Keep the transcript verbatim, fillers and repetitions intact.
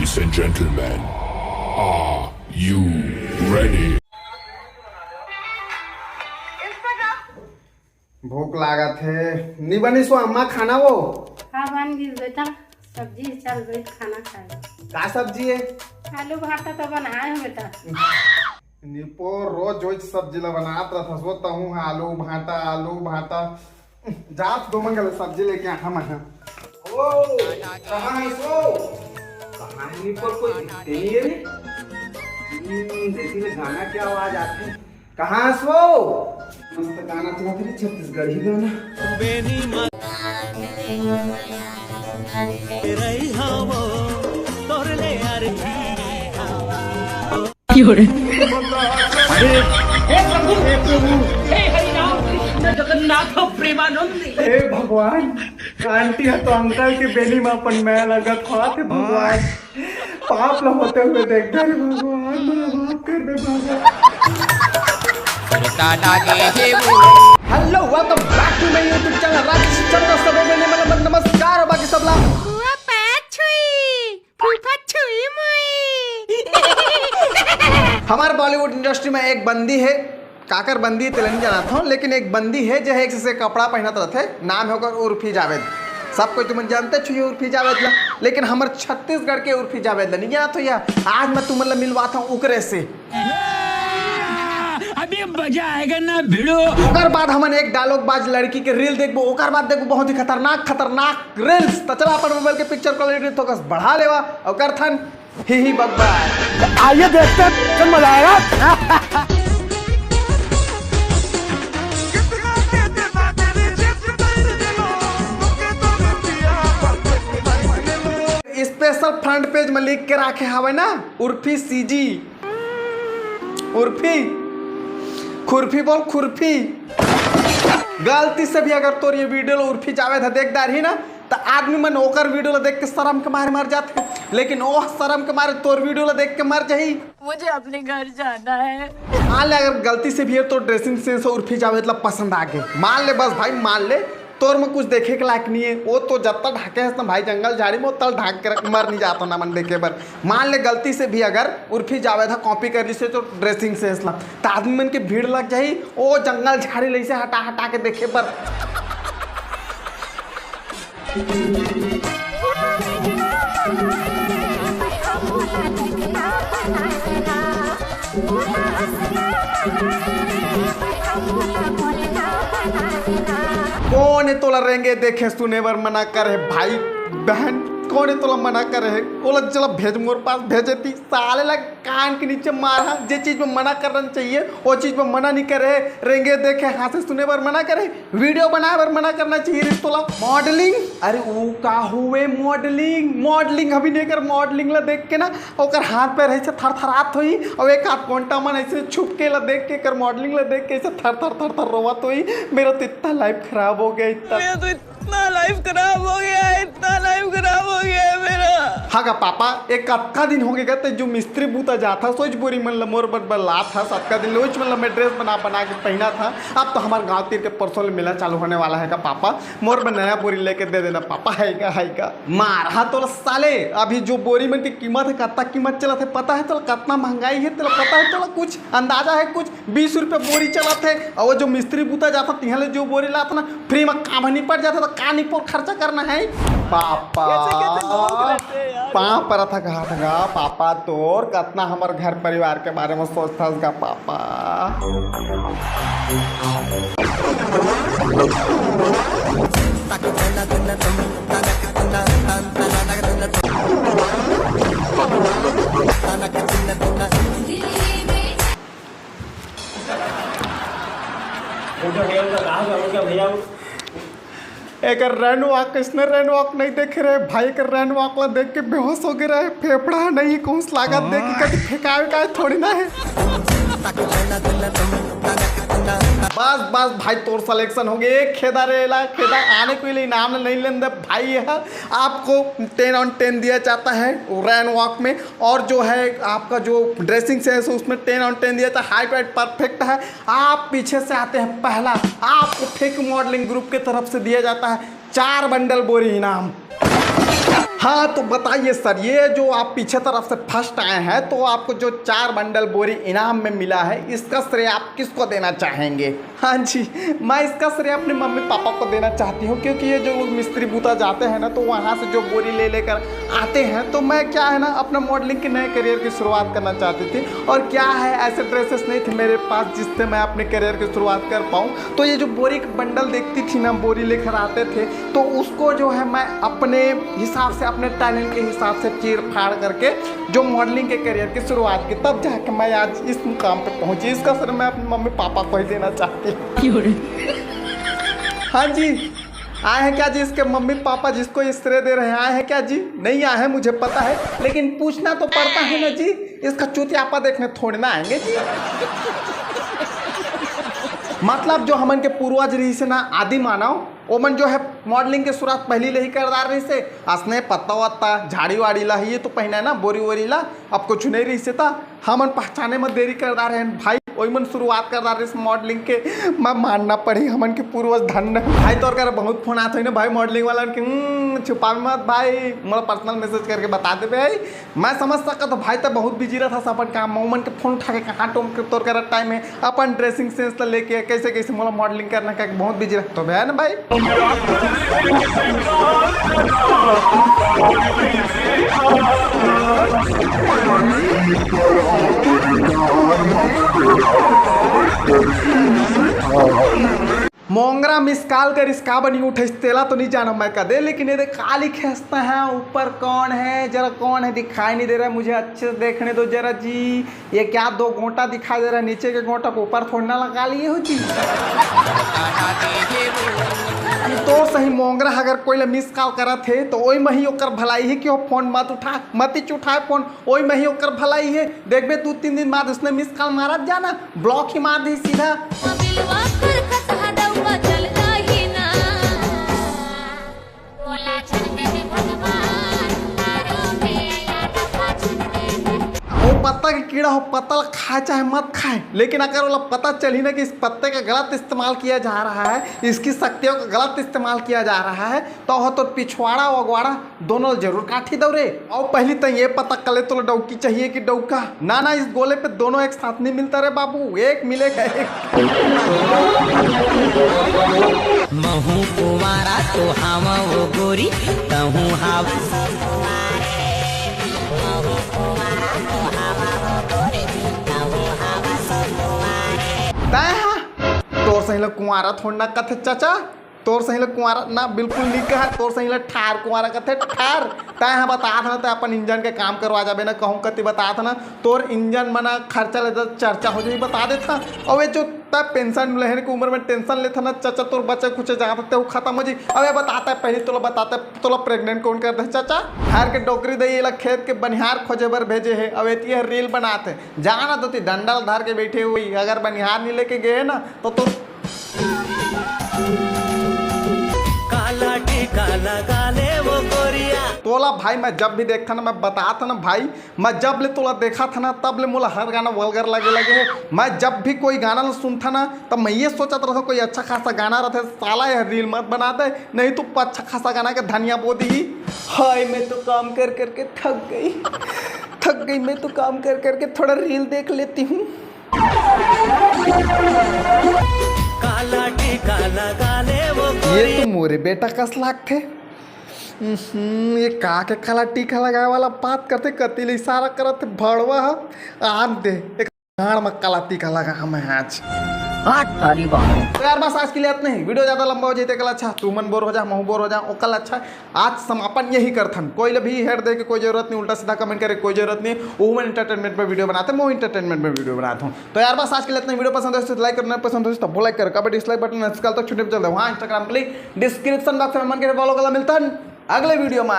Ladies and gentlemen, are you ready? भूख लागत हे। नी बनिस वो अम्मा खाना वो? हाँ बन गई बेटा, सब्जी चल गई खाना खाए। का सब्जी हे? आलू भाटा तो बनाए हो बेटा। निपो रोज वही सब्जी ला बनात रहत हस वो, तहूँ हा आलू भाटा, आलू भाटा। जात दो मंगल सब्जी लेके आ हम हा। ओ, कहाँ हे सो? कहाँ हे निपो, कोई दिखते नहीं है रे। हम्म, देखी ले गाना क्या आवाज आते। कहाँ हस वो? मस्त गाना तो फिर छत्तीसगढ़ी गाना। जगन्नाथ प्रेमानंद। हे भगवान, आंटी हा तो अंकल के बेनी में अपन मैं लगत होत हे भगवान। पाप ला होते हुए देख दे रे भगवान, मोला माफ कर दे भगवान। Hello, welcome back to my YouTube channel Rajesh Chandra. सबे बने मतलब नमस्कार हो बाकी सबला। फूफा छुई, फूफा छुई मुई। हमारे बॉलीवुड इंडस्ट्री में एक बंदी हे, काकर बंदी हे तेला नहीं जानत हूँ, लेकिन एक बंदी हे जो एक से कपड़ा पहनत रहथे, नाम हे ओकर उर्फी जावेद। सब कोई तुमन जानते छुए उर्फी जावेद ला, लेकिन हमर छत्तीसगढ़ के उर्फी जावेद ला नहीं जानत हो या? आज मैं तुमन ला मिलवात हूँ ओकरे से। अभी मजा आएगा ना भिड़ो। ओकर बाद हमन एक डायलॉग बाज लड़की के रील देखबो, ओकर बाद देखबो बहुत ही खतरनाक खतरनाक रील्स। तो चला अपन मोबाइल के पिक्चर क्वालिटी थोकस बढ़ा लेवा, ओकर थन ही ही बब्बा। आइए देखते हैं कौन मजा आएगा। स्पेशल फ्रंट पेज में लिख के राखे हवे ना, उर्फी सीजी, उर्फी, खुरफी बोल, खुरफी। गलती से भी अगर तोर ये वीडियो ला उर्फी जावेद ह देख डारही ना, त आदमी मन ओकर वीडियो ला देख के शरम के मारे मर जाथे, लेकिन ओह शरम के मारे तोर वीडियो ला देख के मर जाही। मुझे अपने घर जाना है। मान ले अगर गलती से भी ये तो ड्रेसिंग सेंस उर्फी जावेद ला पसंद आ गए, मान ले बस भाई, मान ले तोर में कुछ देखे के लायक नहीं है, वो तो जत्ता ढाके हस ना भाई जंगल झाड़ी में, तल ढाक के रख, मर नहीं जाता ना मन देखे बर। मान ले गलती से भी अगर उर्फी जावेद हा कॉपी कर लिसे तो ड्रेसिंग सेंस ला, त आदमी मन के भीड़ लग जाही, ओ जंगल झाड़ी लइसे हटा हटा के देखे बर। कौन हे तोला रेंगे देखे सुने बर मना करे हे भाई बहन? कौन हे तोला मना करे हे? ओला चला भेज मोर पास, भेजे ती साले ला कान के नीचे मारहा। जे चीज में मना करना चाहिए वो चीज में मना नहीं करे हे। रेंगे देखे हाँसे सुने बर मना करे हे, वीडियो बनाए बर मना करना चाहिए रिस तोला। मॉडलिंग, अरे वो का हुए मॉडलिंग? मॉडलिंग अभी नहीं कर, मॉडलिंग ला देख के ना ओकर हाथ पैर ऐसे थरथरात होई, और एक आध घंटा मन ऐसे छुप के ला देख के, कर मॉडलिंग ला देख के ऐसे थर थर थर थर रोवत होई। मेरा तो इतना लाइफ खराब हो गया, इतना। मेरा तो इतना लाइफ खराब हो गया है, इतना लाइफ खराब हो गया है मेरा। हाँ गा पापा, एक कतका दिन हो गया ते जो मिस्त्री बूता जात हस, सोच बोरी मन ला मोर बर बर लात हस, अतका दिन लोच मन ला मैं ड्रेस बना बना के पहना था। अब तो हमारे गांव तीर के परसों ले मेला चालू होने वाला है का पापा, मोर बर नया बोरी लेके दे देना पापा। है का, है का? मार हा तोला साले, अभी जो बोरी मन की कीमत है, कतना कीमत चलत है पता है तोला? कतना महंगाई है तोला पता है? तोला कुछ अंदाजा है? कुछ बीस रुपया बोरी चलत है, और वो जो मिस्त्री बूता जाता तिहाँ ले जो बोरी लात ना, फ्री में काम निपट जाता तो का निपोर खर्चा करना है? पापा, पाँव परत हा, कहा था गा पापा तोर, कतना हमर घर परिवार के बारे में सोचथस गा पापा। एकर रैन वॉक, इसने रैन वॉक नहीं देखे रहे भाई, एकर रैन वॉक ला देख के बेहोश हो गए रहे, फेफड़ा नहीं कुछ लागत देख के कभी फेंकावे का थोड़ी ना है। बस बस भाई, तोर सिलेक्शन हो गए, खेदा रे ला खेदा, आने को लिए नाम नहीं लेंदे भाई। यह आपको टेन ऑन टेन दिया जाता है रैन वॉक में, और जो है आपका जो ड्रेसिंग सेंस है उसमें टेन ऑन टेन दिया जाता है, हाइट वाइट परफेक्ट है। आप पीछे से आते हैं पहला, आपको फेक मॉडलिंग ग्रुप की तरफ से दिया जाता है चार बंडल बोरी इनाम। हाँ, तो बताइए सर, ये जो आप पीछे तरफ से फर्स्ट आए हैं, तो आपको जो चार बंडल बोरी इनाम में मिला है, इसका श्रेय आप किसको देना चाहेंगे? हाँ जी, मैं इसका श्रेय अपने मम्मी पापा को देना चाहती हूँ, क्योंकि ये जो लोग मिस्त्री बूता जाते हैं ना, तो वहाँ से जो बोरी ले लेकर आते हैं, तो मैं, क्या है ना, अपना मॉडलिंग के नए करियर की शुरुआत करना चाहती थी। और क्या है, ऐसे ड्रेसेस नहीं थे मेरे पास जिससे मैं अपने करियर की शुरुआत कर पाऊँ। तो ये जो बोरी बंडल देखती थी ना, बोरी लेकर आते थे, तो उसको जो है, मैं अपने हिसाब से, अपने टैलेंट के हिसाब से चीर फाड़ करके जो मॉडलिंग के करियर की शुरुआत की, तब जाके मैं आज इस मुकाम पे पहुंची। इसका श्रेय मैं अपने मम्मी पापा को ही देना चाहती हूँ। हाँ जी, आए हैं क्या जी इसके मम्मी पापा, जिसको ये श्रेय दे रहे हैं? आए हैं क्या जी? नहीं आए हैं, मुझे पता है, लेकिन पूछना तो पड़ता है ना जी। इसका चूतियापा देखने थोड़ी ना आएंगे जी। मतलब, जो हमन के पूर्वज रहिस हे ना, आदि मानव, ओमन जो है, मॉडलिंग के शुरुआत पहली ले ही कर डार रहिस हे। असने पत्ता वत्ता, झाड़ी वाड़ी ला ही ये तो पहिना ना, बोरी वोरी ला, अब कुछ नहीं रहिस हे, त हमन पहचाने म देरी कर डार रहेन भाई। ओई मन शुरुआत कर डार रहिस मॉडलिंग के। मैं मानना पड़ी हमन के पूर्वज धन्य भाई। तोर करा बहुत फोन आत होही ना भाई, मॉडलिंग वाला के, हम्म, छुपावे मत भाई, मोला पर्सनल मैसेज करके बता देबे भाई। मैं समझ सकत हूँ भाई, त बहुत बिजी रहत हस अपन काम म, ओमन के फोन उठा के कहाँ टोम के तोर करा टाइम है, अपन ड्रेसिंग सेंस ला लेके कैसे कैसे मोला मॉडलिंग करना का बहुत बिजी रहत हवे, है ना भाई? मोंगरा मिस कॉल करिस, काबर नहीं उठाइस तेला तो नहीं जाना मैं कदे, लेकिन ये देख काली खेसता है ऊपर, कौन है जरा, कौन है दिखाई नहीं दे रहा है मुझे, अच्छे से देखने दो जरा जी। ये क्या दो गोटा दिखाई दे रहा है, नीचे के गोटा को ऊपर थोड़ी ना लगा लिए हो जी। तोर सही मोंगरा अगर कोई ला मिस कॉल करत हे तो ओई मही ओकर भलाई है कि वो फोन मत उठा, मत ही उठाए फोन, ओई मही ओकर भलाई है। देखबे दो तीन दिन बाद उसने मिस कॉल मारत जाना, ब्लॉक ही मार दी सीधा। बिलवा कर खतहा दउआ चल जाही ना। बोला छन दे भगवान, मारो भैया या दफा छन दे। वो पत्ता के कीड़ा हो, पत्ता ला खाए चाहे मत खाए, लेकिन अगर ओला पता चली ना कि इस पत्ते का गलत इस्तेमाल किया जा रहा है, इसकी शक्तियों का गलत इस्तेमाल किया जा रहा है, तो हो तो पिछवाड़ा अगवाड़ा दोनों जरूर काठी दो रे। और पहली तो ये पता कर ले, तोला डौकी चाहिए कि डौका? ना ना, इस गोले पे दोनों एक साथ नहीं मिलता रे बाबू, एक मिलेगा एक। महू कुमारा तो हम वो गोरी, तहू हवा। तय हा, तोर सही ला कुंवारा थोड़ना कथे चाचा, तोर सही ला कुंवारा ना, बिल्कुल नहीं कहा, तोर सही ला ठार कुंवारा कथे ठार। तय हा बतात ना, तय अपन इंजन के काम करवा जाबे ना, कहूँ कति बतात ना, तोर इंजन मना खर्चा ले चर्चा हो जाही, बता देत हा। और ये जो तय पेंशन लेहन के उम्र में टेंशन लेत हा ना चाचा, तोर बचे खुचे जात ते खत्म हो जी। अब ये बताते पहले तोला बताते, तोला प्रेग्नेंट कौन कर दे चाचा? घर के डोकरी दे, ये ला खेत के बनिहार खोजे बर भेजे है, अब एती है रील बनाते। जाना तो ती डंडा ला धर के बैठे हुई, अगर बनिहार नहीं लेके गए ना तो, तो काला टीका लगा ले वो गोरिया। तोला भाई मैं जब भी देखता ना, मैं बतात ना भाई, मैं जब ले तोला देखा था ना, तब ले मोला हर गाना वल्गर लगे लगे है। मैं जब भी कोई गाना ला सुनता ना, तब मैं ये सोचत रहता कोई अच्छा खासा गाना रहता, साला यह रील मत बना दे, नहीं तो अच्छा खासा गाना के धनिया बो दी। हाय, मैं तो काम कर करके थक गई, थक गई, मैं तो काम कर करके थोड़ा रील देख लेती हूँ। काला टीका लगा ले वो ये तो मोरे बेटा कस लागथे। हम्म, ये का के काला टीका लगाए वाला बात करथे, कति ले इशारा करत हे भड़वा ह। आन दे, एक गाड़ में काला टीका लगा हमें आज। हाथ तारी बाहर। तो यार बस आज के लिए इतना ही। वीडियो ज्यादा लंबा हो जाए तेकर अच्छा, तू मन बोर हो जा, महू बोर हो जा, ओकर अच्छा। आज समापन यही करथन। कोई ला भी हेड दे के कोई जरूरत नहीं, उल्टा सीधा कमेंट करे कोई जरूरत नहीं। वो मन एंटरटेनमेंट में वीडियो बनाते, मैं एंटरटेनमेंट में वीडियो बनाता हूँ। तो यार बस आज के लिए इतना ही। वीडियो पसंद हो तो लाइक करना, पसंद हो तो लाइक कर, कभी डिसलाइक बटन आजकल तक छुट्टी चलता है, वहाँ इंस्टाग्राम के लिए डिस्क्रिप्शन बॉक्स में मन के फॉलो कर मिलता है अगले वीडियो में।